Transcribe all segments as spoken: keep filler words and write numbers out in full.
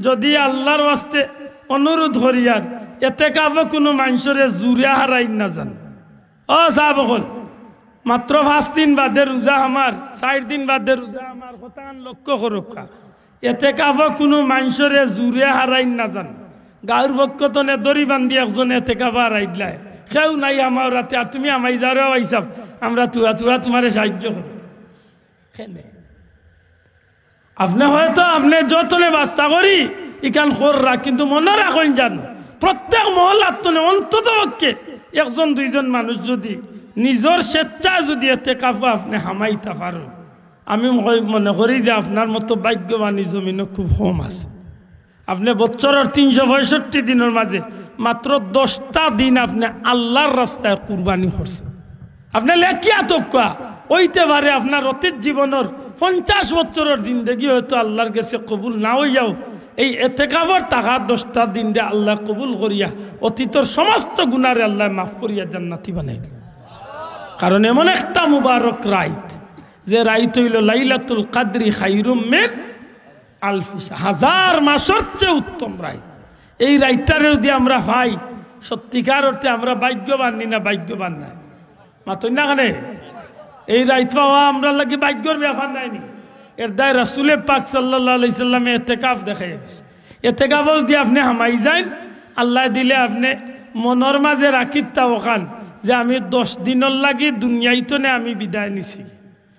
যদি আল্লার ওয়াস্তে অনুরোধ করিয়ার, এতেকাফো কুনু মানষরে জুরে হারাইন না যান। ও সাব অকল, মাত্র পাঁচ দিন বাদে রোজা আমার, চাইর দিন বাদে রোজা আমার, কথাখান লক্ষ্য করউক্কা। এতেকাফো কুনু মানষরে জুরে হারাইন না যান। গাউর পক্ষ তনে দড়ি বান্ধি একজন এতেকাফো হারাইলায়, কেউ নাই আমার রাতে, আর তুমি হামাই যাও রে ভাইসাব, আমরা থুড়া থুড়া তুমারে সাইয্য করি। কেনে? আপনে হয়তো আপনে যতনে বাস্তা করি ইখান কররা, কিন্তু মনো রাখইন যানু, প্রত্যেক মহল্লার তনে অন্তত পক্ষে একজন দুইজন মানুষ যদি নিজর স্বেচ্ছায় যদি এতেকাফো আপনে হামাইতা পারইন, আমি মনে করি যে আপনার মতো ভাগ্যবান ই জমিনো খুব কম আছে। আপনে বছরর তিনশো পঁয়ষট্টি দিনর মাঝে মাত্র দশটা দিন আপনে আল্লার রাস্তায় কুরবানি করছইন। আপনে লেখিয়া থউক্কা, অইতে পারে আপনার অতীত জীবনর পঞ্চাশ বছরর জিন্দেগি হয়তো আল্লার গেছে কবুল না অইয়াও, এই এতেকাফর থাকা দশটা দিনরে আল্লায় কবুল করিয়া অতীতর সমস্ত গুনারে আল্লায় মাফ করিয়া জান্নাতি বানাইল। কারণ এমন একটা মুবারক রাইত, যে রাইত অইলো লাইলাতুল কাদরি খাইরুম মিন আলফি শাহর, হাজার মাসর চেয়ে উত্তম রাইত। এই রাইতটারে যদি আমরা পাই, সত্যিকার অর্থে আমরা ভাগ্যবান নি না ভাগ্যবান নায়? মাতইন না কেনে? এই রাইত পাওয়া আমরার লাগি ভাগ্যর ব্যাপার নায় নি? এর দায় রাসুলে পাক সাল্লাল্লাহু আলাইহি সাল্লামে এতেকাফ দেখাইয়া দিছে। এতেকাফো যদি আপনে হামাই যাইন, আল্লায় দিলে আপনে মনর মাঝে রাখিতা অখান যে আমি দশ দিনর লাগি দুনিয়াইতনে আমি বিদায় নিছি,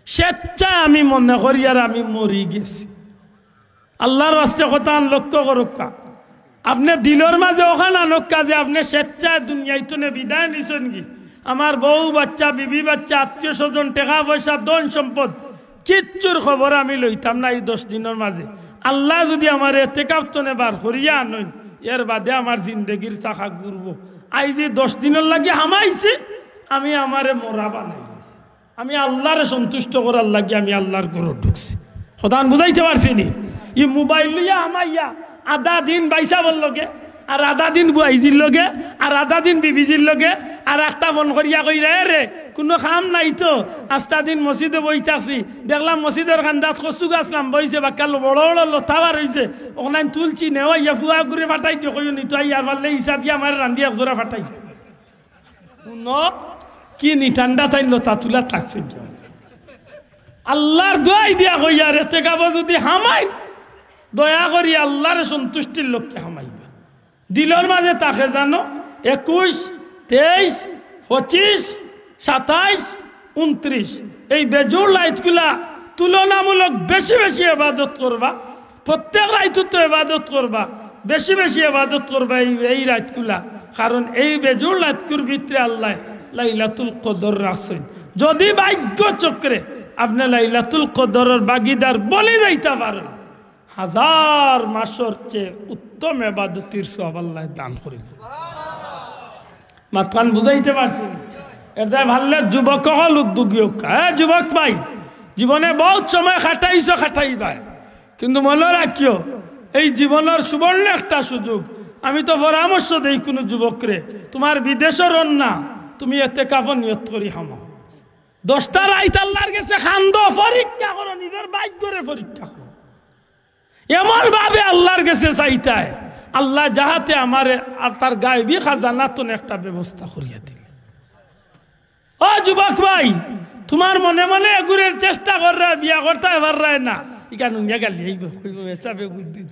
স্বেচ্ছায় আমি মনে করিয়ার আমি মরি গেছি। আল্লার ওয়াস্তে কথাখান লক্ষ্য করউক্কা। আপনে দিলর মাঝে অখান আনউক্কা যে আপনে স্বেচ্ছায় দুনিয়াইতনে বিদায় নিছইন গি। আমার বউ বাচ্চা, বিবি বাচ্চা, আত্মীয় স্বজন, টেকা পয়সা, ধন সম্পদ, কিচ্ছুর খবর আমি লইতাম না ই দশ দিনর মাঝে। আল্লায় যদি আমারে এতেকাফ তনে বার করিয়া আনইন, এর বাদে আমার জিন্দেগির চাকা ঘুরবো। আইজ ই দশ দিনর লাগি হামাইছি, আমি আমারে মরা বানাইছি। আমি আল্লারে সন্তুষ্ট করার লাগি আমি আল্লার ঘরো ঢুকছি। কথাখান বুঝাইতে পারছি নি? ই মোবাইল লইয়া হামাইয়া আধা দিন ভাইসাবর লগে, আর আধা দিন বুয়াইজির লগে, আর আধা দিন বিবিজির লগে, আর একটা ফোন করিয়া কইরা, "এ রে, কুনু কাম নাই তো, আস্তা দিন মসজিদো বই থাকছি, দেখলাম মসজিদর কান্দাত কচু গাছ লাম্বা অইছে, বাক্কা ল-, বড় বড় লতা বার অইছে, অখান তুলছি, নেও আইয়া ফুয়া ঘুরে ফাটাই দিও, কইও নি তো আইয়ার পারলে ইছা দিয়া আমারে রান্দি এক জোড়া ফাটাই।" হুনো, কি নি ঠান্ডা তাইন লতা তুলাত লাগছইন। আল্লার দোয়াই দিয়া কইয়ার, এতেকাফো যদি হামাইন, দয়া করি আল্লার সন্তুষ্টির লক্ষ্যে হামাইবা। দিলর মাঝে থাকে জানো, একুশ, তেইশ, পঁচিশ, সাতাইশ, ঊনত্রিশ, এই বেজুড় রাইতগুলা তুলনামূলক বেশি বেশি ইবাদত করবা। প্রত্যেক রাইতো তো ইবাদত করবা, বেশি বেশি ইবাদত করবা এই, এই রাইতগুলা। কারণ এই বেজুড় রাইতগুর ভিতরে আল্লায় লাইলাতুল কদর রাখছইন। যদি ভাগ্য চক্রে আপনে লাইলাতুল কদরর ভাগিদার বনি যাইতা পারইন, হাজার মাসর চেয়ে উত্তম ইবাদতির সওয়াব আল্লায় দান করিবা। মাতখান বুঝাইতে পারছি নি? এর দায় ভাল্লে যুবক অকল উদ্যোগী অউক্কা। হ্যাঁ, যুবক ভাই, জীবনে বউত সময় খাটাইছো, খাটাইবায়, কিন্তু মনো রাখিও, এই জীবনর সুবর্ণ একটা সুযোগ। আমি তো পরামর্শ দেই কুনু যুবকরে, তুমার বিদেশো রওনা, তুমি এতেকাফো নিয়ত করি হামাও। দশটা রাইত আল্লার গেছে কান্দো, পরীক্ষা করো, নিজর ভাগ্যরে পরীক্ষা করো। এমন ভাবে আল্লার গেছে চাইতায়, "আল্লাহ, যাহাতে আমারে আর তার গায়বী খাজানা তনে একটা ব্যবস্থা করিয়া দিলে।" ও যুবক ভাই, তুমার মনে মনে এগুরের চেষ্টা কররায়, বিয়া করতায় পাররায় না, ইখান হুনিয়া গালি আইবো, কইবো, "মেসাবে বুদ্ধি।"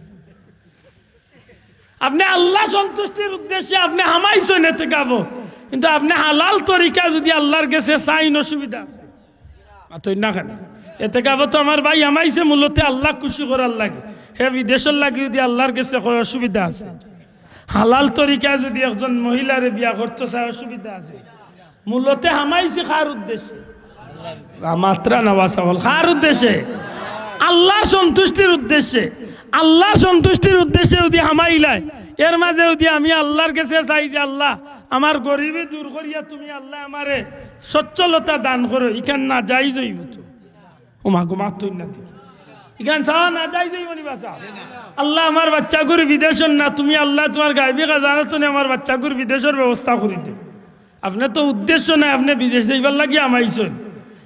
আপনে আল্লাহ সন্তুষ্টির উদ্দেশ্যে আপনে হামাইছইন এতেকাফো, কিন্তু আপনে হালাল তরিকায় যদি আল্লার গেছে চাইন, অসুবিধা আছে? মাতইন না কেনে? এতেকাফো তো আমার ভাই হামাইছে মূলতে আল্লাহ খুশি করার লাগি। হে বিদেশর লাগি যদি আল্লার গেছে কয়, অসুবিধা আছে? হালাল তরিকায় যদি একজন মহিলারে বিয়া করতো চায়, অসুবিধা আছে? মূলতে হামাইছি কার উদ্দেশ্যে? মাতরা না বা সাব অকল, কার উদ্দেশ্যে? আল্লাহর সন্তুষ্টির উদ্দেশ্যে। আল্লাহর সন্তুষ্টির উদ্দেশ্যে যদি হামাইলাই, এর মাঝে যদি আমি আল্লাহর গেছে চাই যে, "আল্লাহ, আমার গরিবি দূর করিয়া তুমি আল্লাহ আমারে সচ্ছলতা দান করো", ইখান নাজাইজ অইবো তো। ও মা গো, মাতইন না দেখি। ইখান চাওয়া নাজাইজ অইবো নি বা সাব? "আল্লাহ, আমার বাচ্চাগুর বিদেশর না, তুমি আল্লাহ তুমার গায়বী খাজানা তনে আমার বাচ্চাগুর বিদেশর ব্যবস্থা করি দেও।" আপনে তো উদ্দেশ্য নাই, আপনে বিদেশ যাইবার লাগি হামাইছইন।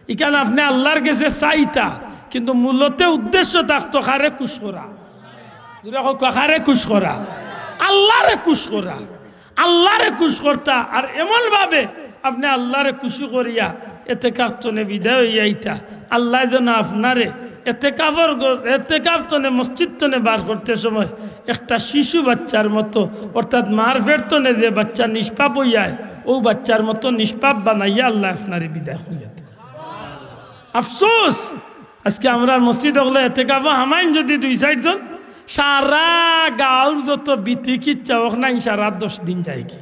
ইখান আপনে আল্লাহর গেছে চাইতা, কিন্তু মূলতে উদ্দেশ্য থাকতো কারে খুশ করা। জুরে কউক্কা, কারে খুশ করা? আল্লারে খুশ করা। আল্লারে খুশ করতা, আর এমন ভাবে আপনে আল্লারে খুশি করিয়া এতেকাফ তনে বিদায় অইয়া আইতা। আল্লায় যেন আপনারে এতেকাফর ঘর, এতেকাফ তনে মসজিদ তনে বার করতে সময় একটা শিশু বাচ্চার মতো, অর্থাৎ মার পেট তনে যে বাচ্চা নিষ্পাপ অইয়া আয়, অউ বাচ্চার মতো নিষ্পাপ বানাইয়া আল্লায় আপনারে বিদায় করিয়া দেইন। আফসোস, আজকে আমরার মসজিদ অকলো এতেকাফো হামাইন যদি দুই চাইরজন, সারা গাউর যত বিতি কিচ্ছা অউক না, সারা দশ দিন যায়গি।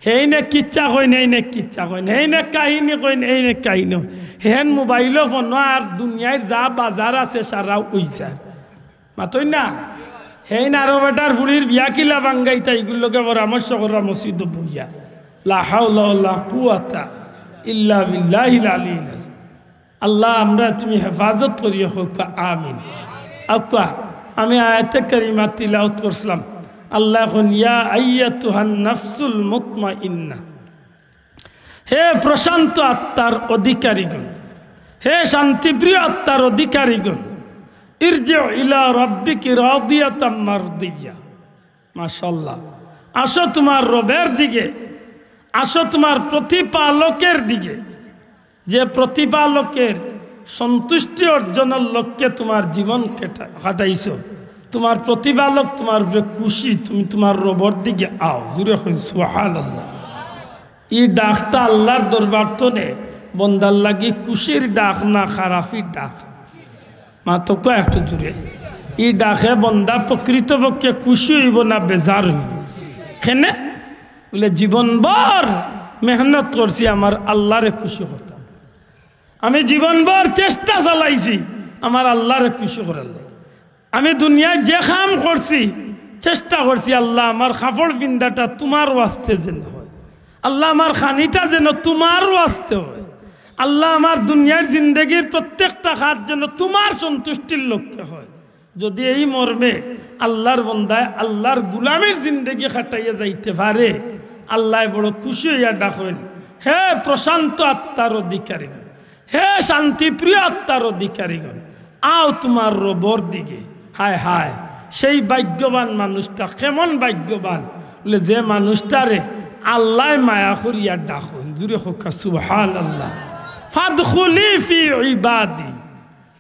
হেইন এক কিচ্ছা কইন, হেইন এক কিচ্ছা কইন, হেইন এক কাহিনী কইন, হেইন এক কাহিনী কইন। হেইন মোবাইলো ফোনো আর দুনিয়ার যা বাজার আছে সারা অইযার। মাতইন না? হেইন আরো বেটার ফুড়ির বিয়া কিলা ভাঙ্গাইতা, ইগুর লগে পরামর্শ করা মসজিদো বইয়া। লা হাওলা ওয়ালা কুওয়াতা ইল্লা বিল্লাহিল আলিয়্যিল আযীম। আল্লাহ, আমরারে তুমি হেফাজত করিও, কউক্কা আমিন। আউক্কা, আমি আয়াতে কারিমা তিলাওয়াত করছিলাম। আল্লায় কইন, "ইয়া আইয়াতুহান নাফসুল মুতমাইন্না।" হে প্রশান্ত আত্মার অধিকারীগণ, হে শান্তিপ্রিয় আত্মার অধিকারীগণ, ইরজি ইলা রাব্বিকি রাদিয়াতাম মারদিয়া। মাশাআল্লাহ। আসো তুমার রবের দিকে, আসো তুমার প্রতিপালকের দিকে, যে প্রতিপালকের সন্তুষ্টি অর্জনর লক্ষ্যে তুমার জীবন কেটা-, কাটাইছো, তুমার প্রতিপালক তুমার উপরে খুশি, তুমি তুমার রবর দিকে আও। জুরে কইন সুবহানাল্লাহ। ই ডাকটা আল্লার দরবার তনে বন্দার লাগি খুশির ডাক না খারাপির ডাক? মাতউক্কা একটু জুরে। ই ডাকে বন্দা প্রকৃতপক্ষে খুশি অইবো না বেজার অইবো? কেনে? বুলে, জীবনভর মেহনত করছি আমার আল্লারে খুশি করতাম, আমি জীবনভর চেষ্টা চালাইছি আমার আল্লারে খুশি করার লাগি। আমি দুনিয়াত যে কাম করছি, চেষ্টা করছি, আল্লাহ, আমার কাপড় পিন্দাটা তুমার ওয়াস্তে যেন হয়, আল্লাহ, আমার খানিটা যেন তুমার ওয়াস্তে হয়, আল্লাহ, আমার দুনিয়ার জিন্দেগির প্রত্যেকটা কাজ যেন তুমার সন্তুষ্টির লক্ষ্যে হয়। যদি এই মর্মে আল্লার বন্দায় আল্লার গুলামির জিন্দেগি কাটাইয়া যাইতে পারে, আল্লায় বড় খুশি অইয়া ডাকইন, "হে প্রশান্ত আত্মার অধিকারী, হে শান্তিপ্রিয় আত্মার অধিকারীগণ, আও তুমার রবর দিকে।" হায় হায়, সেই ভাগ্যবান মানুষটা। কেমন ভাগ্যবান? বুলে, যে মানুষটারে আল্লায় মায়া করিয়া ডাকইন। জুরে কউক্কা সুবহানাল্লাহ। "ফাদখুলি ফি ইবাদি।"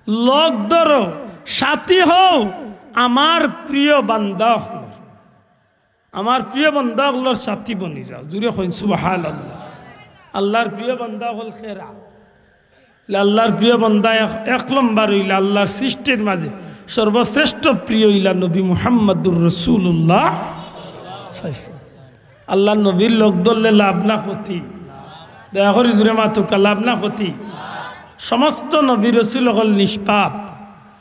লগ ধরো, সাথী হও আমার প্রিয় বান্দা অকলর। আমার প্রিয় বান্দা অকলর সাথী বনি যাও। জুরে কইন সুবহানাল্লাহ। আল্লার প্রিয় বান্দা অকল কেরা? আল্লার প্রিয় বান্দা এক, এক নম্বর অইলা আল্লার সৃষ্টির মাঝে সর্বশ্রেষ্ঠ প্রিয় অইলা নবী মুহাম্মাদুর রাসূলুল্লাহ। আল্লার নবীর লগ ধরলে লাভ না ক্ষতি? দয়া করি জুরে মাতউক্কা, লাভ না ক্ষতি? সমস্ত নবী রসুল অকল নিষ্পাপ,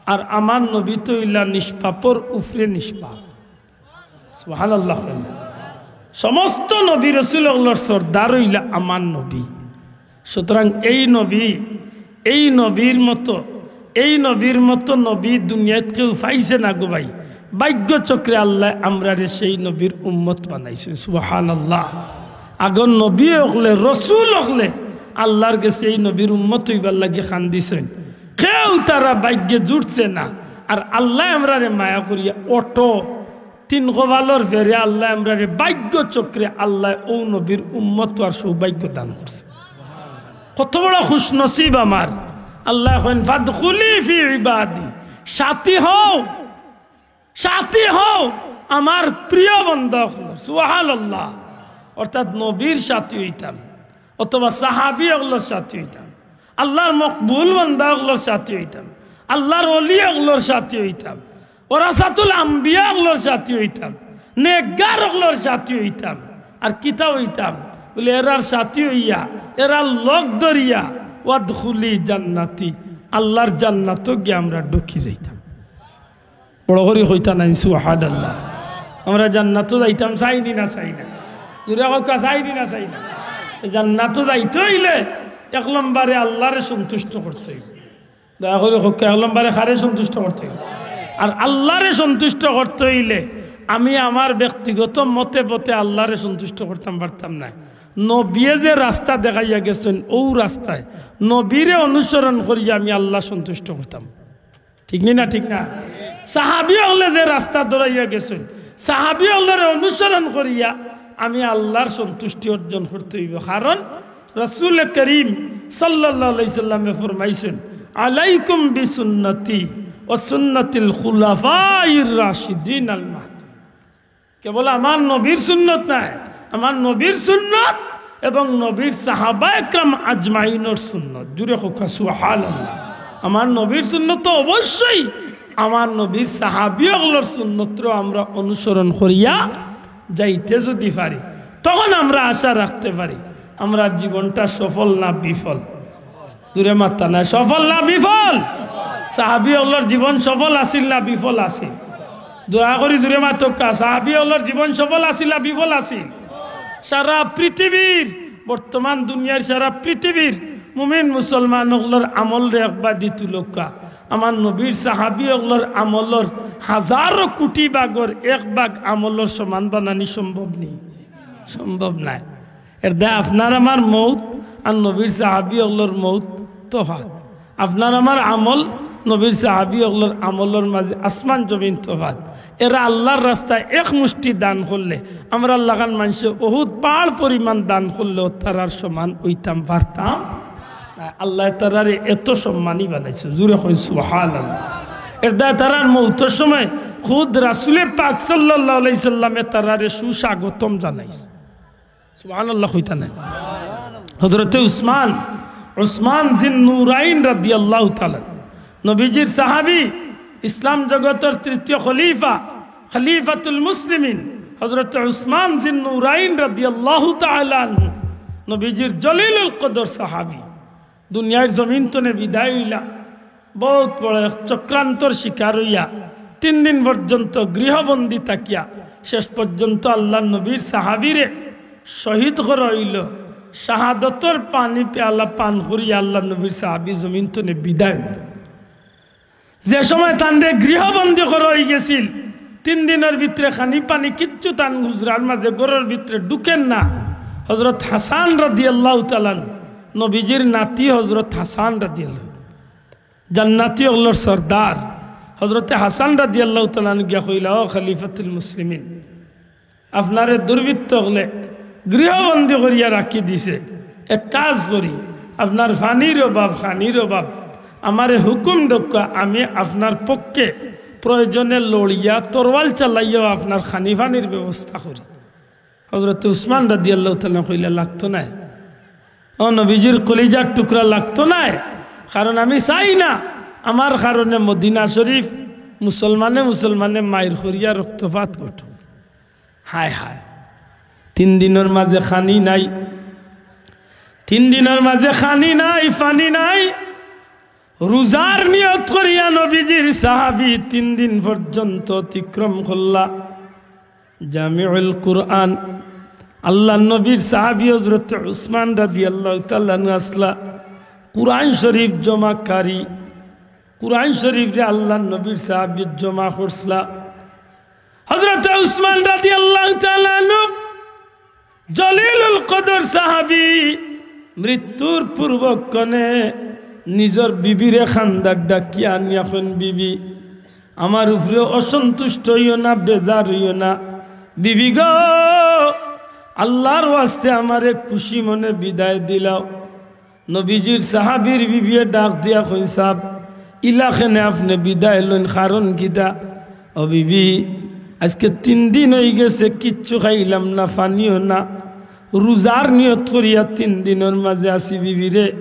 আর আমার নবী তো অইলা নিষ্পাপর উপরে নিষ্পাপ। সুবহানাল্লাহ। সমস্ত নবী রসুল অকলর সর্দার অইলা আমার নবী। সুতরাং এই নবী, এই নবীর মতো, এই নবীর মতো নবী দুনিয়াত কেউ পাইছে না গো ভাই। ভাগ্য চক্রে আল্লায় আমরারে সেই নবীর উম্মত বানাইছইন। সুবহানাল্লাহ। আগর নবী অকলে, রসুল অকলে আল্লার গেছে এই নবীর উম্মত অইবার লাগি কান্দিছইন। কেউ তারা ভাগ্যে জুটছে না। আর আল্লায় আমরারে মায়া করিয়া অটো তিন কপালর ফেরে আল্লায় আমরারে ভাগ্য চক্রে আল্লায় অউ নবীর উম্মত অওয়ার সৌভাগ্য দান করছে। কত বড় খুশনসিব আমার। আল্লায় কইন, "ফাদখুলি ফি ইবাদি", সাথী হও, সাথী হও আমার প্রিয় বান্দা অকলর। সুবহানাল্লাহ। অর্থাৎ নবীর সাথী অইতাম, অথবা সাহাবী অকলর সাথী অইতাম, আল্লার মকবুল বান্দা অকলর সাথী অইতাম, আল্লার ওলি অকলর সাথী অইতাম, ওরাসাতুল আম্বিয়া অকলর সাথী অইতাম, নেককার অকলর সাথী অইতাম। আর কিতা অইতাম? বুলে, এরার সাথী অইয়া, এরার লগ ধরিয়া, "ওয়াদখুলি জান্নাতি", আল্লার জান্নাতো গিয়া আমরা ঢুকি যাইতাম। বড় করি কইতা নাইন সুবহানাল্লাহ। আমরা জান্নাতো যাইতাম, চাইনি না চাই না? জুরে কউক্কা, চাইনি না চাই না? জান্নাতো যাইতে অইলে এক নম্বরে আল্লারে সন্তুষ্ট করতে অইবো। দয়া করি কউক্কা, এক নম্বরে কারে সন্তুষ্ট করতে অইবো? আর আল্লারে সন্তুষ্ট করতে অইলে আমি আমার ব্যক্তিগত মতে পথে আল্লারে সন্তুষ্ট করতাম পারতাম নায়। নবীয়ে যে রাস্তা দেখাইয়া গেছইন, অউ রাস্তায় নবীরে অনুসরণ করিয়া আমি আল্লা সন্তুষ্ট করতাম। ঠিক নি না? ঠিক না? সাহাবী অকলে যে রাস্তা ধরাইয়া গেছইন, সাহাবী অকলরে অনুসরণ করিয়া আমি আল্লাহর সন্তুষ্টি অর্জন করতে অইবো। কারণ রাসূলে করিম সাল্লাল্লাহু আলাইহি সাল্লামে ফরমাইছইন, "আলাইকুম বিসুন্নতি ওয়া সুন্নাতিল খুলাফাইর রাশিদিন আল মাহদিয়িন।" কেবল আমার নবীর সুন্নত নায়, আমার নবীর সুন্নত এবং নবীর সাহাবা একরাম আজমাইনর সুন্নত। জুরে কউক্কা সুবহানাল্লাহ। আমার নবীর সুন্নত তো অবশ্যই, আমার নবীর সাহাবী অকলর সুন্নতরেও আমরা অনুসরণ করিয়া যাইতে যদি পারি, তখন আমরা আশা রাখতে পারি আমরার জীবনটা সফল না বিফল। জুরে মাতইন না, সফল না বিফল? সাহাবী অকলর জীবন সফল আছিল না বিফল আছিল? দয়া করি জুরে মাতউক্কা, সাহাবী অকলর জীবন সফল আছিল না বিফল আছিল? সারা পৃথিবীর, বর্তমান দুনিয়ার সারা পৃথিবীর মুমিন মুসলমান অকলর আমলরে একবাদি তুলউক্কা। আমার নবীর সাহাবী অকলর আমলর হাজারো কুটি ভাগর এক ভাগ আমলর সমান বানানি সম্ভব নি? সম্ভব নায়। এরদায় আপনার আমার মউত আর নবীর সাহাবী অকলর মউত তফাত। আপনার আমার আমল নবীর সাহাবী অকলর আমলর মাঝে আসমান জমিন তফাত। এরা আল্লাহর রাস্তায় এক মুষ্টি দান করলে, আমরার লাখান মানষে উহুদ পাহাড় পরিমাণ দান করলেও তারার সমান অইতাম পারতাম না। আল্লায় তারারে এত সম্মানী বানাইছে। জুরে কইন সুবহানাল্লাহ। এরদায় তারার মউতর সময় খুদ রাসূলে পাক সাল্লাল্লাহু আলাইহি সাল্লামে তারারে সুস্বাগতম জানাইছে। সুবহানাল্লাহ কইতা নায়? হযরতে উসমান, উসমান জিন নুরাইন রাদিয়াল্লাহু তাআলা, নবীজির সাহাবী, ইসলাম জগতর তৃতীয় খলিফা, খলিফাতুল মুসলিমিন, হযরতে উসমান জিন নুরাইন রাদিয়াল্লাহু তাআলা আনহু, নবীজির জলিলুল কদর সাহাবী, দুনিয়ার জমিন তনে বিদায় অইলা। বউত বড় এক চক্রান্তর শিকার অইয়া তিন দিন পর্যন্ত গৃহবন্দী থাকিয়া শেষ পর্যন্ত আল্লাহর নবীর সাহাবীরে শহীদ করা অইলো। শাহাদতর পানি পেয়ালা পান করিয়া আল্লাহর নবীর সাহাবী জমিন তনে বিদায় অইলো। যে সময় তানরে গৃহবন্দী করা অইগেছিল, তিন দিনর ভিতরে খানি পানি কিচ্ছু তান হুজরার মাঝে ঘরর ভিতরে ঢুকের না। হযরত হাসান রাদিয়াল্লাহু তাআলা আনহু, নবীজির নাতি হযরত হাসান রাদিয়াল্লাহু, জান্নাতি অকলর সর্দার হযরতে হাসান রাদিয়াল্লাহু তাআলা আনহু গিয়া কইলা, "ও খলিফাতুল মুসলিমিন, আপনারে দুর্বৃত্ত অকলে গৃহবন্দী করিয়া রাখি দিছে। এক কাজ করি, আপনার পানির অভাব, খানির অভাব, আমারে হুকুম দেউক্কা, আমি আপনার পক্ষে প্রয়োজনে লড়িয়া তরোয়াল চালাইয়াও আপনার খানি পানির ব্যবস্থা করি।" হযরতে উসমান রাদিয়াল্লাহু তাআলা আনহু কইলা, "লাগতো নায়। ও নবীজির কলিজার টুকরা, লাগতো নায়। কারণ আমি চাই না আমার কারণে মদিনা শরীফ মুসলমানে মুসলমানে মাইর করিয়া রক্তপাত ঘটুক।" হায় হায়, তিন দিনর মাঝে খানি নাই, তিন দিনর মাঝে খানি নাই, পানি নাই। রোজার নিয়ত করিয়া নবীজির সাহাবী তিন দিন পর্যন্ত অতিক্রম করলা। জামিউল কুরআন, আল্লাহর নবীর সাহাবী হযরত উসমান রাদিয়াল্লাহু তাআলা আনহু আছলা কুরআন শরীফ জমাকারী। কুরআন শরীফরে আল্লাহর নবীর সাহাবী জমা করছলা। হযরত উসমান রাদিয়াল্লাহু তাআলা আনহু জলিলুল কদর সাহাবী মৃত্যুর পূর্বক্ষণে নিজর বিবিরে কান্দাত ডাকিয়া আনিয়া কইন, "বিবি, আমার উপরে অসন্তুষ্ট অইও না, বেজার অইও না। বিবি গো, আল্লাহর ওয়াস্তে আমারে খুশি মনে বিদায় দিলাও।" নবীজির সাহাবীর বিবিয়ে ডাক দিয়া কইন, "সাব, ইলা কেনে আপনে বিদায় লইন, কারণ কিতা?" "ও বিবি, আজকে তিন দিন অইগেছে, কিচ্ছু খাইলাম না, পানিও না, রোজার নিয়ত করিয়া তিন দিনর মাঝে আছি বিবি রে।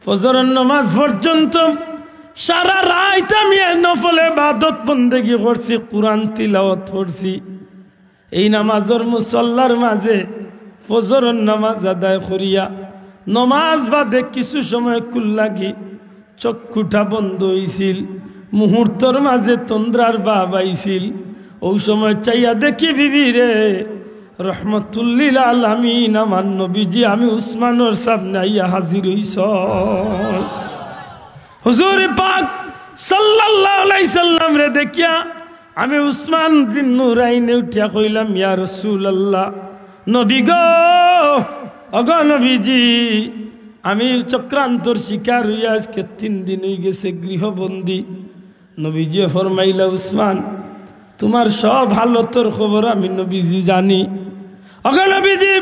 ফজরর নামাজ পর্যন্ত সারা রাইত আমি নফল ইবাদত বন্দেগি করছি, কুরআন তিলাওয়াত করছি।" এই নামাজর মুসল্লার মাঝে ফজরর নামাজ আদায় করিয়া নমাজ বাদে কিছু সময় কুল্লাগি চক্ষুটা বন্ধ অইছিল, মুহূর্তর মাঝে তন্দ্রার ভাব আইছিল। অউ সময় চাইয়া দেখি বিবি রে, রহমতুল্লিল আলামিন আমার নবীজি আমি উসমানর সামনে আইয়া হাজির অইছইন। হুজুর পাক সাল্লাল্লাহু আলাইহি সাল্লামরে দেখিয়া আমি উসমান জিন নুরাইনে উঠিয়া কইলাম, "ইয়া রাসূলুল্লাহ, নবী গো, ওগো নবীজি, আমি চক্রান্তর শিকার অইয়া আজকে তিন দিন অইগেছে গৃহবন্দী। নবীজিয়ে ফরমাইলা, "উসমান, তুমার সব হালতর খবর আমি নবীজি জানি।" অগো নবীজি,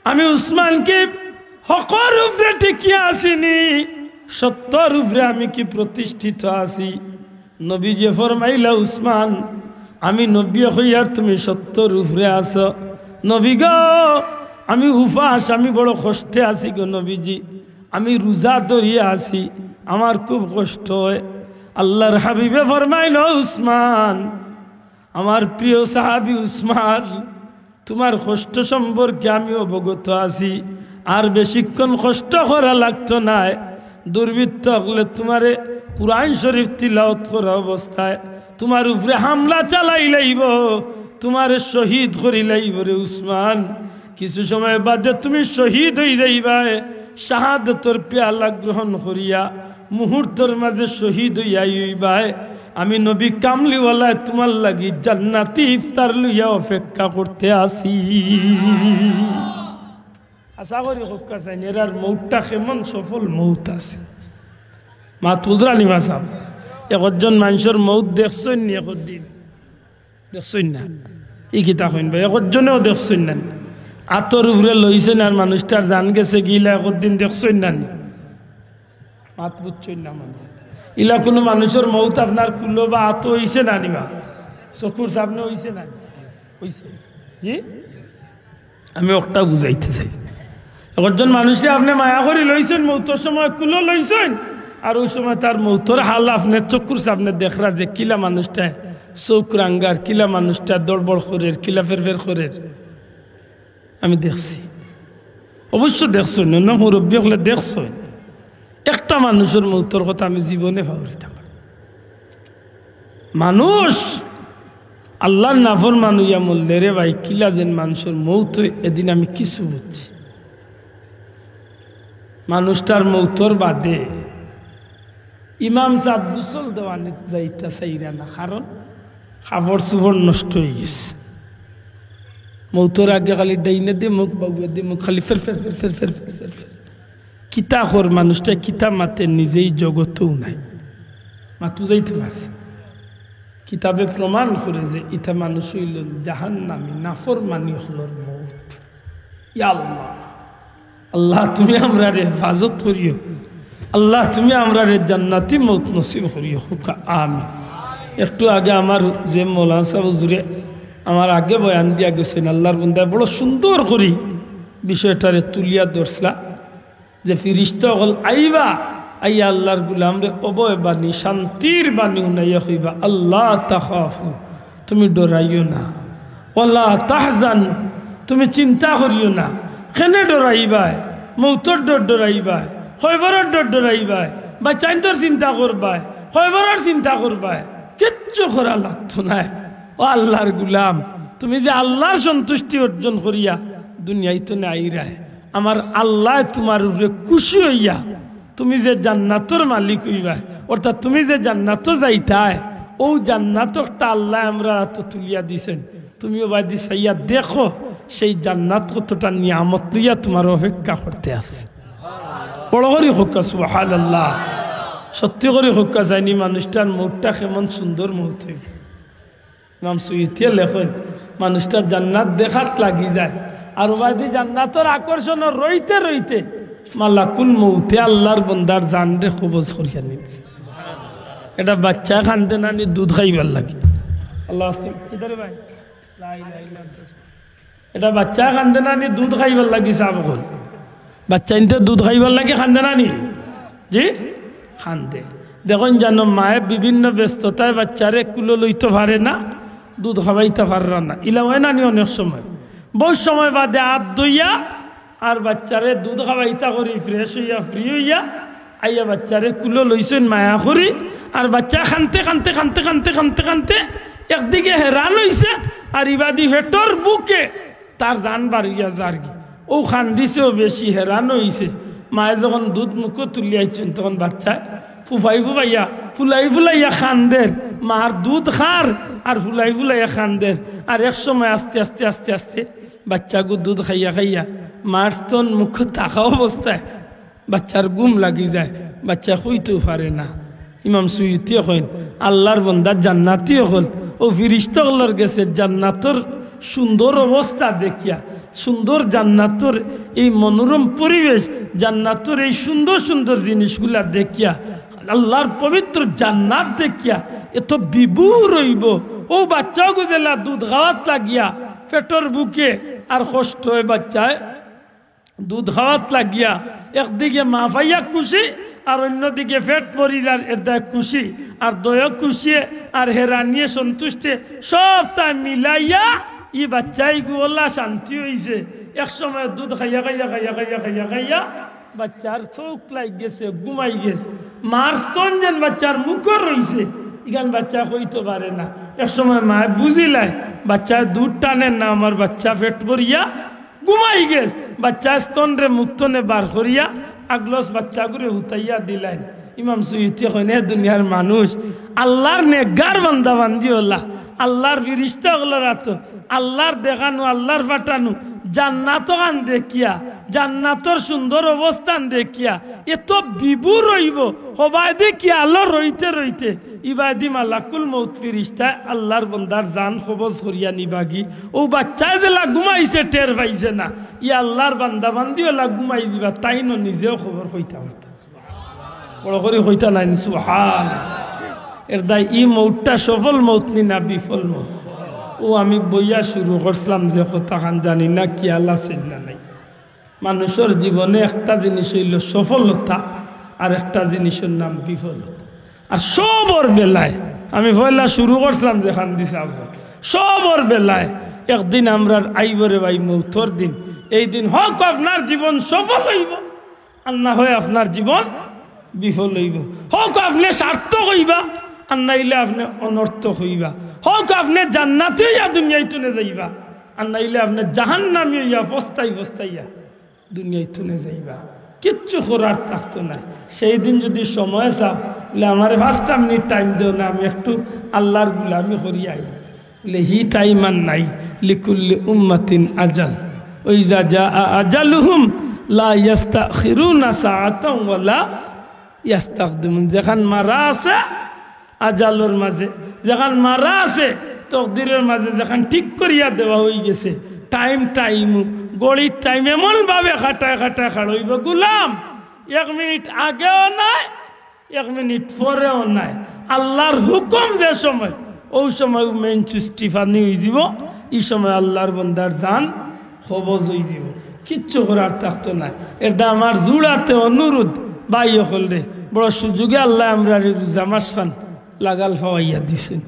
আমি উসমানকে হকর উপরে টিকিয়া আছি নি, সত্যর উপরে আমি কি প্রতিষ্ঠিত আছি? নবীজিয়ে ফরমাইলা, "উসমান, আমি নবীয়ে কইয়ার তুমি সত্যর উপরে আছো। নবী গো, আমি উপাস, আমি বড় কষ্টে আছি গো নবীজি, আমি রোজা ধরিয়া আছি, আমার খুব কষ্ট অয়।" আল্লাহর হাবিবে ফরমাইলা, "উসমান, আমার প্রিয় সাহাবী উসমান, তুমার কষ্ট সম্পর্কে আমি অবগত আছি। আর বেশিক্ষণ কষ্ট করা লাগতো নায়। দুর্বৃত্ত অকলে তুমারে কুরআন শরীফ তিলাওয়াত করা অবস্থায় তুমার উপরে হামলা চালাইলাইবো, তুমারে শহীদ করিলাইবো রে উসমান। কিছু সময় বাদে তুমি শহীদ অইযাইবায়, শাহাদতর পেয়ালা গ্রহণ করিয়া মুহূর্তর মাঝে শহীদ অইয়া অইবায়। আমি নবী কামলিওয়ালায় তুমার লাগি জান্নাতি ইফতার লইয়া অপেক্ষা করতে আছি।" আশা করি কউক্কা চাইন, এরার মউতটা কেমন সফল মউত আছে। মাত বুঝরা নি বা সাব? একজন মানষর মউত দেখছইন নি একদিন? দেখছইন না? ই কিতা কইন বা, একজনেও দেখছইন না নি? আতর উপরে লইছইন আর মানুষটার জান গেছে গি, ইলা একদিন দেখছইন না নি? মাত বুঝছইন না মানে। ইলা কুনু মানষর মউত আপনার কুলো বা আতো অইছে না নি বা? চকুর সামনে অইছে না নি? অইছে। জি? আমি অকটা বুঝাইতে চাই। একজন মানষরে আপনে মায়া করি লইছইন, মউতর সময় কুলো লইছইন, আর অউ সময় তার মউতর হাল আপনে চকুর সামনে দেখরা যে কিলা মানুষটায় চউখ রাঙ্গার, কিলা মানুষটায় দড়বড় করের, কিলা ফেরফের করের। আমি দেখছি, অবশ্য দেখছইন, অন্য মুরব্বি অকলে দেখছইন। একটা মানষর মউতর কথা আমি জীবনে পাহরিতাম পারি না। মানুষ আল্লাহর নাফরমান অইয়া মরলে রে ভাই, কিলা যেন মানষর মউত অয়, এদিন আমি কিছু বুঝছি। মানুষটার মউতর বাদে ইমাম সাব গোসল দেওয়ানিত যাইতা চাইরা না, কারণ কাপড় চুপড় নষ্ট অইগেছে। মউতর আগে খালি ডাইনে দি মুখ, বাউয়ে দি মুখ, খালি ফের ফের ফের ফের ফের ফের ফের ফের। কিতা কর মানুষটা, কিতা মাতে, নিজেই জগতও নাই। মাত বুঝাইতে পারছি? কিতাবে প্রমাণ করে যে ইতা মানুষ অইল জাহান্নামী, নাফরমানি অকলর মউত। ইয়া আল্লাহ, আল্লাহ, তুমি আমরারে হেফাজত করিও। আল্লাহ, তুমি আমরারে জান্নাতি মউত নসিব করিও। কউক্কা আমিন। একটু আগে আমার যে মৌলানা সাব হুজুরে আমার আগে বয়ান দিয়া গেছইন, আল্লাহর বন্দায় বড় সুন্দর করি বিষয়টারে তুলিয়া ধরছলা যে ফিরিস্তা অকল আইবা, আইয়া আল্লাহর গুলামরে অভয় বাণী, শান্তির বাণী হুনাইয়া কইবা, "আল্লা তাখাফু, তুমি ডরাইও না।" ওয়ালা তাহজান, তুমি চিন্তা করিও না। কেনে ডরাইবায়? মউতর ডর ডরাইবায়, কয়বরর ডর ডরাইবায়, বাচ্চাইন্তর চিন্তা করবায়, কয়বরর চিন্তা করবায়, কিচ্ছু করা লাগতো নায়। ও আল্লাহর গুলাম, তুমি যে আল্লাহর সন্তুষ্টি অর্জন করিয়া দুনিয়াইত আইরায়, আমার আল্লায় তুমার উপরে খুশি অইয়া তুমি যে জান্নাতর মালিক অইবায়, অর্থাৎ তুমি যে জান্নাতো যাইতায়, অউ জান্নাত একটা আল্লায় আমরার আতো তুলিয়া দিছইন। তুমিও বায়দি চাইয়া দেখো, সেই জান্নাত কতটা নিয়ামত লইয়া তুমার অপেক্ষা করতে আছে। বড় করি কউক্কা সুবহানাল্লাহ। সত্যি করি কউক্কা চাইন নি, মানুষটার মউতটা কেমন সুন্দর মউত অইবো। ইমাম সুয়ুতিয়ে লেখইন, মানুষটা জান্নাত দেখাত লাগি যায়, আর অবায়দি জান্নাতর আকর্ষণো রইতে রইতে মালাকুল মউতে আল্লাহর বন্দার জানরে কবজ করিয়া নিবো। এটা বাচ্চায় কান্দে না নি দুধ খাইবার লাগি? আল্লাহ আস্তে, কিতারে ভাই? লা ইলাহা ইল্লাল্লাহ। এটা বাচ্চায় কান্দে না নি দুধ খাইবার লাগি? সাব অকল, বাচ্চাইন্তে দুধ খাইবার লাগি কান্দে না নি? জি, কান্দে। দেখইন জানো, মায়ে বিভিন্ন ব্যস্ততায় বাচ্চারে কুলো লইতো পারে না, দুধ খাওয়াইতা পাররা না, ইলা অয় না নি অনেক সময়? বউত সময় বাদে আত ধইয়া আর বাচ্চারে দুধ খাওয়াইতা করি, fresh অইয়া, free অইয়া, আইয়া বাচ্চারে কুলো লইছইন মায়া করি, আর বাচ্চায় কানতে কানতে কানতে কানতে কানতে কানতে একদিকে হেরান অইছে, আর ইবাদি পেটর ভুকে তার জান বার অইয়া যারগি। অউ কান্দিছেও বেশি, হেরান অইছে। মায়ে যখন দুধ মুখো তুলিয়া আইছইন, তখন বাচ্চায় ফুফাই ফুফাইয়া, ফুলাই ফুলাইয়া কান্দের। মার দুধ খার আর ফুলাই ফুলাইয়া কান্দের। আর এক সময় আস্তে আস্তে আস্তে আস্তে বাচ্চাগু দুধ খাইয়া খাইয়া মার স্তন মুখো থাকা অবস্থায় বাচ্চার ঘুম লাগি যায়, বাচ্চায় কইতেও পারে না। ইমাম সুয়ুতিয়ে কইন, আল্লার বন্দা জান্নাতি অকল, অউ ফিরিস্তা অকলর গেছে জান্নাতর সুন্দর অবস্থা দেখিয়া, সুন্দর জান্নাতর এই মনোরম পরিবেশ, জান্নাতর এই সুন্দর সুন্দর জিনিসগুলা দেখিয়া, আল্লার পবিত্র জান্নাত দেখিয়া এত বিভোর অইবো। অউ বাচ্চাগু যেলা দুধ খাওয়াত লাগিয়া, পেটর ভুকে আর কষ্ট অয় বাচ্চায় দুধ খাওয়াত লাগিয়া, একদিকে মা পাইয়া খুশি, আর অইন্যদিকে পেট ভরিলার এরদায় খুশি, আর দয় খুশিয়ে, আর হেরানিয়ে সন্তুষ্টে, সবতা মিলাইয়া ই বাচ্চাইগু অলা শান্তি অইছে। এক সময় দুধ খাইয়া, খাইয়া, খাইয়া, খাইয়া, খাইয়া, খাইয়া, বাচ্চার চউখ লাগি গেছে, ঘুমাই গেছে। মার স্তন যেন বাচ্চার মুখো রইছে, ইখান বাচ্চায় কইতো পারে না। এক সময় মায় বুঝিলায়, বাচ্চায় দুধ টানের না, আমার বাচ্চা পেট ভরিয়া ঘুমাই গেছে। বাচ্চায় স্তনরে মুখ থনে বার করিয়া আগলস বাচ্চাগুরে হুতাইয়া দিলাইন। ইমাম সুয়ুতিয়ে কইন, এ দুনিয়ার মানুষ, আল্লার নেকগার বান্দা বান্দি অলা, আল্লার ফিরিস্তা অকলর আতো, আল্লার দেখানো, আল্লার পাঠানো জান্নাত অখান দেখিয়া, জান্নাতর সুন্দর অবস্থান দেখিয়া এত বিভোর অইবো। হবায়দি খিয়ালো রইতে রইতে ইবায়দি মালাকুল মউত ফিরিস্তায় আল্লার বন্দার জান কবজ করিয়া নিবাগি। অউ বাচ্চায় যেলা ঘুমাইছে, টের পাইছে না, ই আল্লার বান্দা বান্দি অলা ঘুমাই যিবা, তাইনও নিজেও খবর কইতা পারতা। বড় করি কইতা নাইন, সুবহান। এরদায় ই মউতটা সফল মউত নি না বিফল মউত? অউ আমি বইয়া শুরু করছলাম যে কথাখান, জানি না খিয়াল আছে না নাই। মানুষর জীবনে একটা জিনিস অইলো সফলতা, আর একটা জিনিসর নাম বিফলতা। আর সবর বেলায়, আমি পয়লা শুরু করছলাম যেখান দি, সবর বেলায় একদিন আমরার আইবো রে ভাই মউতর দিন। এই দিন হউক আপনার জীবন সফল অইবো, আর না হয় আপনার জীবন বিফল অইবো। হউক আপনে সার্থক অইবা, আর নাইলে আপনে অনর্থক অইবা। হউক আপনে জান্নাতি অইয়া দুনিয়াইত থনে যাইবা, আর নাইলে আপনে জাহান্নামি অইয়া ফস্তাই ফস্তাইয়া দুনিয়াইত থনে যাইবা। কিচ্ছু করার থাকতো নায়। সেই দিন যুদি সময় চাও, বলে, "আমারে পাঁচটা মিনিট টাইম দেও না, আমি একটু আল্লার গুলামি করি আই।" বলে, "হি টাইম আর নাই।" লিকুল্লি উম্মাতিন আজাল। ওয়া ইযা জাআ আজালুহুম লা ইয়াস্তাখিরুনা সাআতাও ওয়া লা ইয়াস্তাকদিমুন। যেখান মারা আছে আজালর মাঝে, যেখান মারা আছে তকদিরর মাঝে, যেখান ঠিক করিয়া দেওয়া অইগেছে, টাইম টাইমু, ঘড়ির টাইম এমন ভাবে খাটায় খাটায় খাড়ইবো, গুলাম এক মিনিট আগেও নায়, এক মিনিট পরেও নায়। আল্লার হুকুম যে সময়, অউ সময় মেইন সুইচ টিপানি অইযিবো, ই সময় আল্লার বন্দার জান কবজ অইযিবো, কিচ্ছু করার থাকতো নায়। এরদায় আমার জুড়াতে অনুরোধ, ভাই অকলরে, বড় সুযোগে আল্লায় আমরারে রোজা মাসখান লাগাল পাওয়াইয়া দিছইন।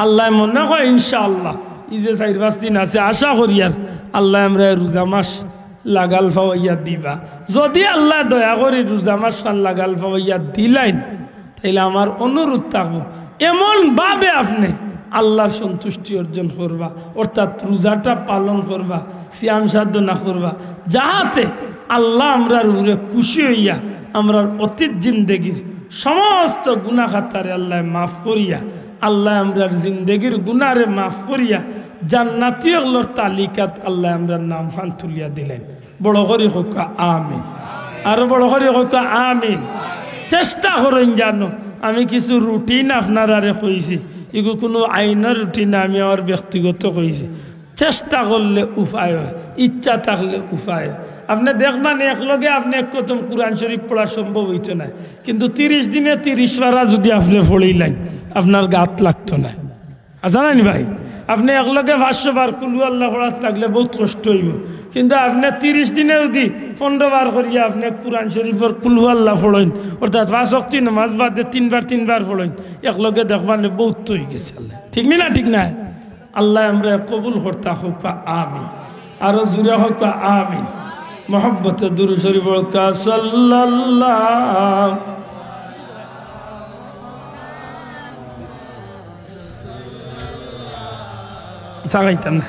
আল্লায় মনে কয় ইনশাআল্লাহ, ই যে চাইর পাঁচ দিন আছে, আশা করিয়ার আল্লায় আমরারে রোজা মাস লাগাল পাওয়াইয়া দিবা। যুদি আল্লায় দয়া করি রোজা মাসখান লাগাল পাওয়াইয়া দিলাইন, তাইলে আমার অনুরোধ থাকবো, এমন ভাবে আপনে আল্লার সন্তুষ্টি অর্জন করবা, অর্থাৎ রোজাটা পালন করবা, সিয়াম সাধনা করবা, যাহাতে আল্লা আমরার উপরে খুশি অইয়া আমরার অতীত জিন্দেগির সমস্ত গুনা খাতারে আল্লায় মাফ করিয়া, আল্লায় আমরার জিন্দেগির গুনারে মাফ করিয়া জান্নাতি অকলর তালিকাত আল্লায় আমরার নামখান তুলিয়া দিলাইন। বড় করি কউক্কা আমিন। আরো বড় করি কউক্কা আমিন। চেষ্টা করইন জানো, আমি কিছু রুটিন আপনারারে কইছি, ইগু কুনু আইনর রুটিন না, আমি আমার ব্যক্তিগত কইছি। চেষ্টা করলে উপায় অয়, ইচ্ছা থাকলে উপায় অয়। আপনে দেখবা নে, একলগে আপনে এক খতম কুরআন শরিফ পড়া সম্ভব অইতো নায়, কিন্তু তিরিশ দিনে তিরিশ পারা যুদি আপনে পড়িলাইন, আপনার গাত লাগতো নায়। আছে না নি ভাই? আপনে একলগে পাঁচশো বার কুলহু আল্লা পড়াত লাগলে বউত কষ্ট অইবো, কিন্তু আপনে তিরিশ দিনে যুদি পনরো বার করিয়া আপনে কুরআন শরিফর কুলহু আল্লা পড়ইন, অর্থাৎ পাঁচ ওয়াক্তি নমাজ বাদে তিনবার তিনবার পড়ইন, একলগে দেখবা নে বউত তো অইগেছে। আল্লা, ঠিক নি না? ঠিক নায়? আল্লায় আমরারে কবুল করতা কউক্কা আমিন। আরো জুরে কউক্কা আমিন। মহব্বতে দুরুদ শরিফ পড়উক্কা সাল্লাল্লাহু। সাগাইতাম না।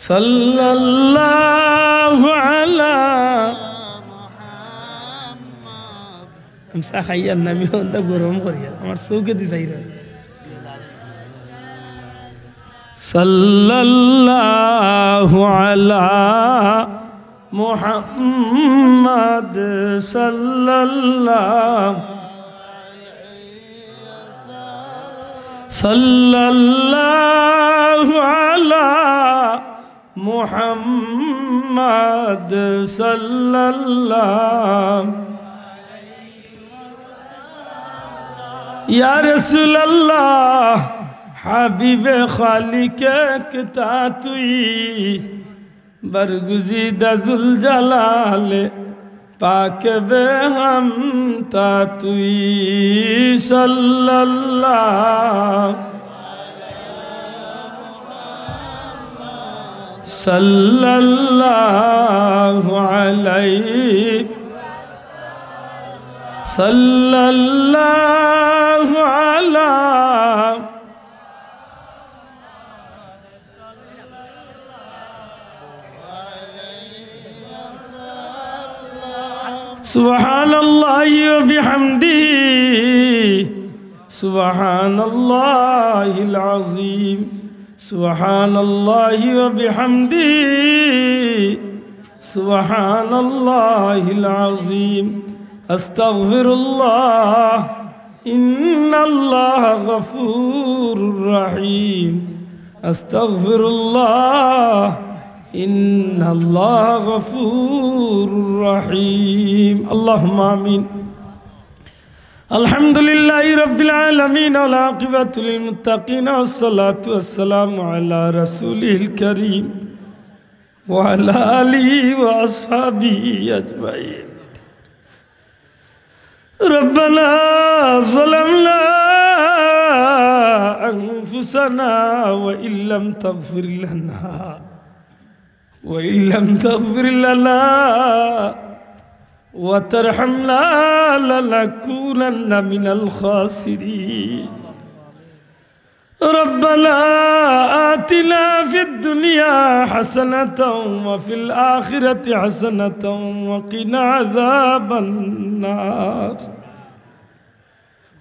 সাল্লাল্লাহু আলা। আমি চা খাইয়ার না, আমি অন্তা গরম করিয়ার, আমার চউখেদি যাইরা। সাল্লাল্লাহু আলা محمد صلى الله، صلى الله على محمد صلى الله. یا رسول اللہ، حبیب خالق کتا توئی، برگزیدہ ذوالجلال پاک بے ہمتا توئی، صلی اللہ، صلی اللہ علیہ، صلی اللہ علیہ۔ سبحان الله وبحمده، سبحان الله العظيم، سبحان الله وبحمده، سبحان الله العظيم. أستغفر الله، إن الله غفور رحيم. أستغفر الله، إن الله غفور رحيم. اللهم آمين. الحمد لله رب العالمين، والعاقبة للمتقين، والصلاة والسلام على رسوله الكريم وعلى آله وأصحابه أجمعين. ربنا ظلمنا أنفسنا وإن لم تغفر لنا، وإن لم تغفر لنا وترحمنا لنكونن من الخاسرين. ربنا آتنا في الدنيا حسنة وفي الآخرة حسنة وقنا عذاب النار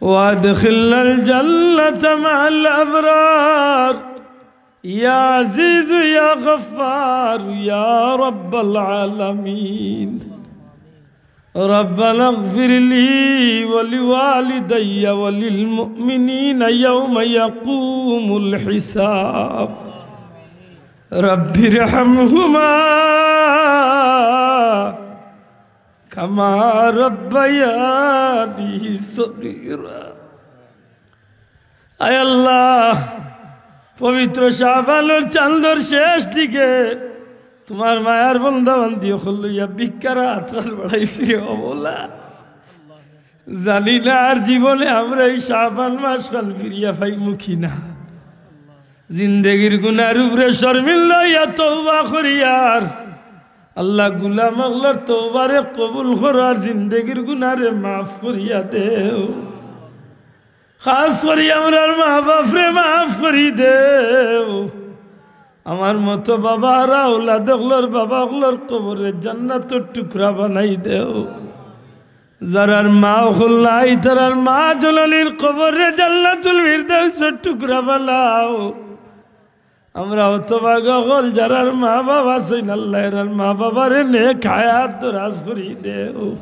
وأدخلنا الجنة مع الأبرار. يا عزيز يا غفار يا رب العالمين. ربنا اغفر لي ولوالدي وللمؤمنين يوم يقوم الحساب. رب ارحمهما كما ربياني صغيرا. আয় আল্লাহ, পবিত্র শাবানর চান্দর শেষ দিকে তুমার মায়ার বন্দা বান্দি অকল লইয়া ভিক্ষার আত বাড়াইছি রে ও মওলা। জানি না আর জীবনে আমরা ই শাবান মাস খান ফিরিয়া পাইমু কি না। জিন্দেগির গুনার উপরে শরমিন্দা অইয়া তওবা করিয়ার আল্লাহ, গুলাম অকলর তওবারে কবুল করো আর জিন্দেগির গুনারে মাফ করিয়া দেও। খাস করি আমরার মা বাপরে মাফ করি দেও। আমার মতো বাবা আর আওলাদ অকলর বাবা অকলর কবররে জান্নাতর টুকরা বানাই দেও। যারার মা অকল নাই, তারার মা জননীর কবররে জান্নাতুল ফিরদাউসর টুকরা বানাও। আমরা হতভাগা অকল, যারার মা বাবা আছইন, আল্লাহ, এরার মা বাবারে নেক হায়াত দরাজ করি দেও।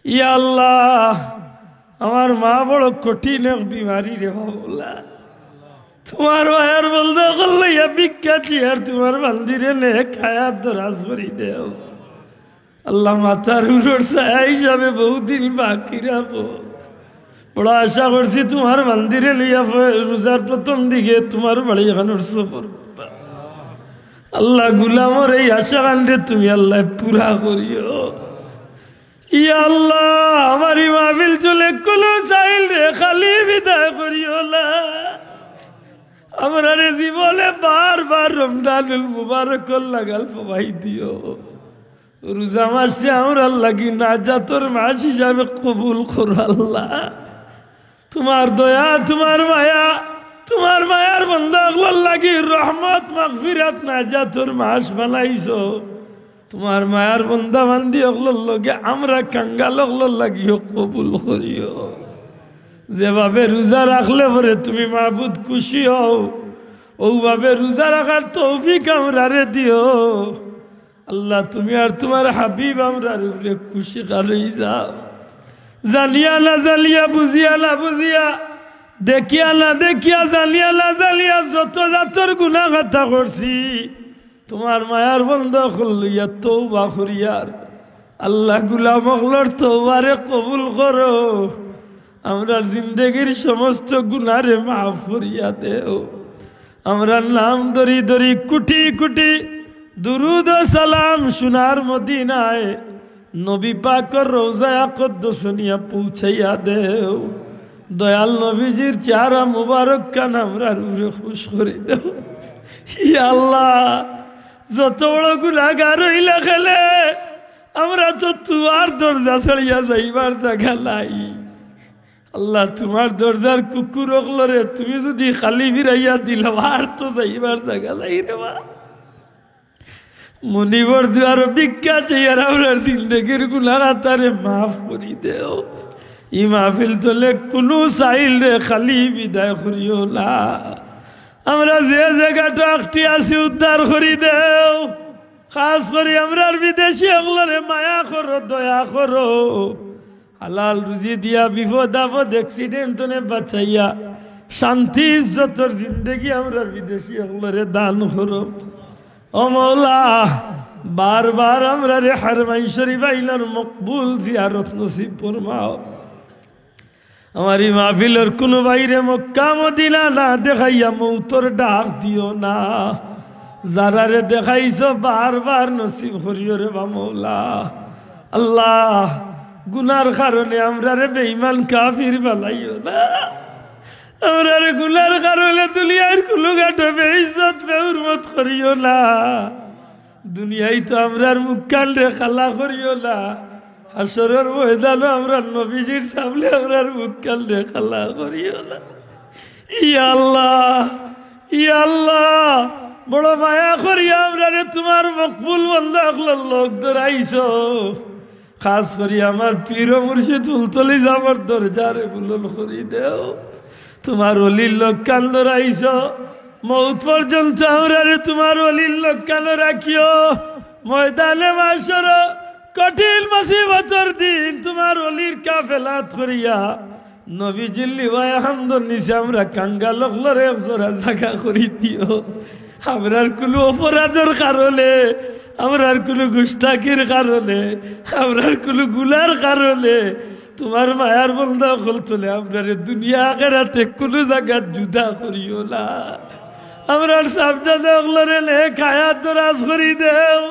ইয়া আল্লাহ, আমার মা বড় কঠিন এক বিমারি রে বাবুলা। তুমার মায়ার বন্দা অকল লইয়া ভিক্ষা চাইয়ার তুমার বান্দিরে নেক হায়াত দরাজ করি দেও। আল্লাহ, মাথার উপরর ছায়া হিসাবে বহুদিন বাকি রাখো। বড় আশা করছি তুমার বান্দিরে লইয়া ফ-, রোজার প্রথম দিকে তুমার বাড়ি খানোর সফর। আল্লাহ, গুলামর এই আশা খানরে তুমি আল্লাহ পুরা করিও। ইয়া আল্লাহ, আমার ই মাহফিল চলে কুলো চাইল রে খালি বিদায় করিও না। আমরারে জীবনে বারবার রমজানুল মুবারকর লাগাল পাবাই দিও। রোজা মাসরে আমরার লাগি নাজাতর মাস হিসাবে কবুল করো আল্লাহ। তুমার দয়া, তুমার মায়া, তুমার মায়ার বন্দা অকলর লাগি রহমত, মাগফিরাত, নাজাতর মাস বানাইছো। তুমার মায়ার বন্দা বান্দি অকলর লগে আমরা কাঙ্গাল অকলর লাগিও কবুল করিও। যেভাবে রোজা রাখলে পরে তুমি মাবুদ খুশি হও, অউভাবে রোজা রাখার তৌফিক আমরারে দিও। আল্লাহ, তুমি আর তুমার হাবিব আমরার উপরে খুশি খান অই যাও। জানিয়া না জানিয়া, বুঝিয়া না বুঝিয়া, দেখিয়া না দেখিয়া, জানিয়া না জানিয়া যত জাতর গুনা খাতা করছি, তুমার মায়ার বন্দা অকল লইয়া তওবা করিয়ার। আল্লাহ, গুলাম অকলর তওবারে কবুল করো। আমরার জিন্দেগির সমস্ত গুনারে মাফ করিয়া দেও। আমরার নাম ধরি ধরি কুটি কুটি দুরুদ ও সালাম সোনার মদিনায় নবী পাকর রওজায়ে আকদ্দস নিয়া পৌঁছাইয়া দেও। দয়াল নবীজির চেহারা মুবারক খান আমরার উপরে খুশ করি দেও। ইয়া আল্লাহ, যত বড় গুনাগার অইলা কেনে, আমরা তো তুমার দরজা ছাড়িয়া যাইবার জাগা নাই। আল্লাহ, তুমার দরজার কুকুর অকলরে তুমি যুদি খালি ফিরাইয়া দিলাও, আর তো যাইবার জাগা নাই রে বা। মনিবর দুয়ারো ভিক্ষা চাইয়ার আমরার জিন্দেগির গুনা খাতারে মাফ করি দেও। ই মাহফিল তনে কুনু সাইলরে খালি বিদায় করিও না। আমরা যে জাগাত আটকি আছি উদ্ধার করি দেও। খাস করি আমরার বিদেশি অকলরে মায়া করো, দয়া করো। হালাল রুজি দিয়া বিপদ আপদ accident তনে বাঁচাইয়া শান্তি ইজ্জতর জিন্দেগি আমরার বিদেশি অকলরে দান করো। ও মওলা, বারবার আমরারে হারমাইন শরীফ আইলার মকবুল জিয়ারত নসিব ফরমাও। আমার ই মাহফিলর কুনু ভাইরে মক্কা মদিনা না দেখাইয়া মৌতর ডাক দিও না। যারারে দেখাইছো বারবার নসিব করিও রে বা মওলা। আল্লাহ, গুনার কারণে আমরারে বেঈমান কাফির বানাইও না। আমরারে গুনার কারণে দুনিয়ার কুনু ঘাটো বেইজ্জত বেহুরমত করিও না। দুনিয়ায় তো আমরার মুখখানরে কালা করিও না, হাশরর ময়দানো আমরার নবীজির সামনে আমরার মুখখানরে কালা করিও না। ইয়া আল্লাহ, ইয়া আল্লাহ, বড় মায়া করিয়া আমরারে তুমার মকবুল বন্দা অকলর লগ ধরাইছো। খাস করি আমার পীর ও মুর্শিদ ফুলতলি যাবর দরজারে বুলন্দ করি দেও। তুমার অলির লগ খান ধরাইছো, মউত পর্যন্ত আমরারে তুমার অলির লগ খানো রাখিও। ময়দানে মাশর কঠিন মুসিবতর দিন তুমার অলির কাফেলাত করিয়া নবীজির লিওয়ায়ে হামদর নিচে আমরা কাঙ্গাল অকলরে এক জোড়া জাগা করি দিও। আমরার কুনু অপরাধর কারণে, আমরার কুনু গুস্তাখির কারণে, আমরার কুনু গুনার কারণে তুমার মায়ার বন্দা অকল তনে আমরারে দুনিয়া আখেরাতে কুনু জাগাত জুদা করিও না। আমরার সাবজাদা অকলরে নেক হায়াত দরাজ করি দেও।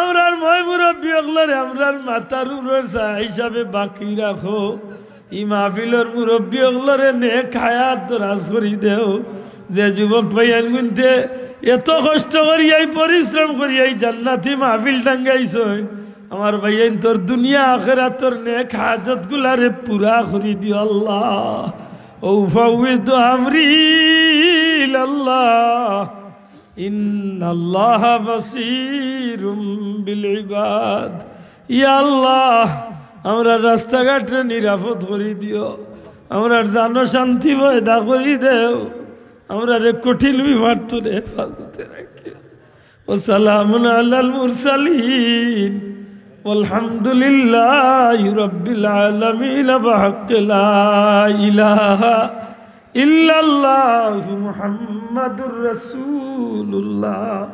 আমরার ময় মুরব্বি অকলরে আমরার মাথার উপরর ছায়া হিসাবে বাকি রাখো। ই মাহফিলর মুরব্বি অকলরে নেক হায়াত দরাজ করি দেও। যে যুবক ভাইয়াইন গুনতে এত কষ্ট করিয়াই, পরিশ্রম করিয়াই জান্নাতি মাহফিল টাঙ্গাইছইন, আমার ভাইয়াইনতর দুনিয়া আখেরাতর নেক হাজত গুলারে পুরা করি দিও আল্লাহ। أفوض أمري إلى الله إن الله بصير بالعباد. ইয়া আল্লাহ, আমরার রাস্তাঘাটরে নিরাপদ করি দিও, আমরার জানো শান্তি পয়দা করি দেও, আমরারে কঠিন বিমার তনে হেফাজতে রাখিও। وسلام على المرسلين والحمد لله رب العالمين بحق لا إله إلا الله محمد رسول الله.